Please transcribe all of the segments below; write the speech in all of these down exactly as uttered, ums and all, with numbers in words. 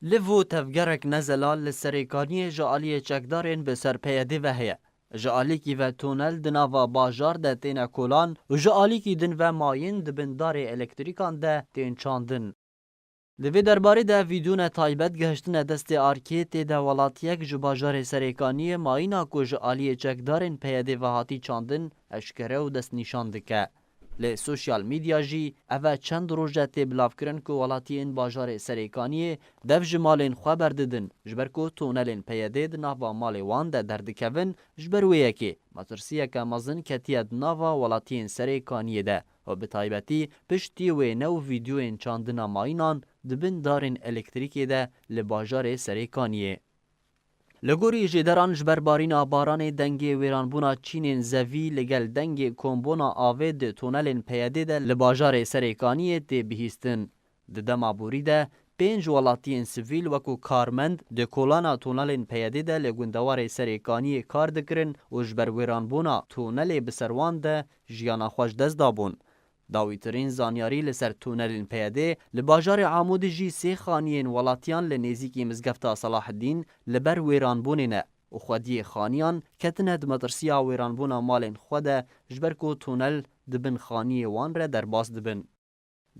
Li vo tevgerek ne zelal li Serêkaniyê ji aliyê çekdarên bi ser P Y D ve heye. Ji alîkî ve tonel di nava bajar de têne kolan û ji alîkî din ve mayîn di bin darê elektrîkan de tên çandin. Di vê derbarê de vîdyone taybet gihiştine destê arkê, tê de welatiyek ji bajarê Serêkaniyê mayîna ku ji aliyê çekdarên P Y D ve hatî çandin eşkere û destnîşan dike. Li sosyal medya jî ev e çend roj e tê bilavkirin ku welatiyên bajarê Serêkaniyê dev ji malên xwe berdidin, ji ber ku tonelên P Y D di nava malê wan de derdikevin, ji ber wê yekê metirsiyeke mezin ketiye di nava welatiyên Serêkaniyê de û bi taybetî piştî wêne û vîdyoyên çandina mayînan di bin darên elektrîkê de li bajarê Serêkaniyê. Li gorî jêderan, ji ber barîna baranê dengê wêranbûna çînên zevî li gel dengê kombûna avê di tonelên P Y D de li bajarê Serêkaniyê tê bihîstin. Di dema borî de pênc welatiyên sivîl wekû karmend di kolana tonelên P Y D de li gundewarê Serêkaniyê kar dikirin û ji ber wêranbûna tonelê bi ser wan de jiyana xwe ji dest dabûn. Dawîtirîn zanyarî li ser tonelên P Y D, li bajarê Amûdê jî sê xaniyên welatiyan li nêzîkî Mizgefta Selahiddîn li ber wêranbûnê ne û xwediyê xaniyan ketine di metirsiya wêranbûna malên xwe de, ji ber ku tonel di bin xaniyê wan re derbas dibin.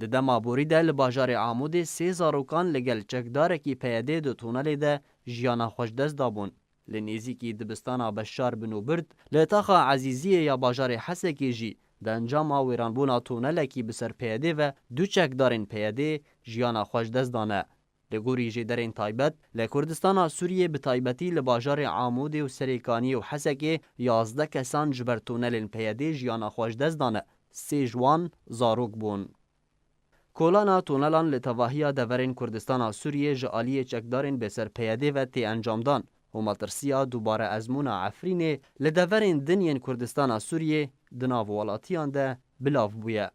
Di dema borî de li bajarê Amûdê sê zarokan li gel çekdarekî P Y D di tonelê de jiyana xwe ji dest dabûn. Li nêzîkî dibistana Beşar Binûbird, li taxa Ezîziyê ya bajarê Hesekê jî di encama wêranbûna tonelekî bi ser P Y D ve du çekdarên P Y D jiyana xwe ji dest dane. Li gorî jêderên taybet, li Kurdistana Sûriyê, bi taybetî li bajarê Amûdê û Serêkaniyê û Hesekê yazdeh kesan ji ber tonelên P Y D jiyana xwe ji dest dane, sê ji wan zarok bûn. Kolana tonelan li tevahiya deverên Kurdistana Sûriyê ji aliyê çekdarên bêser P Y D ve tê encamdan û metirsiya dubare ezmûna Efrînê li deverên din yên Kurdistana Sûriyê di nav welatiyan de bilav bûye.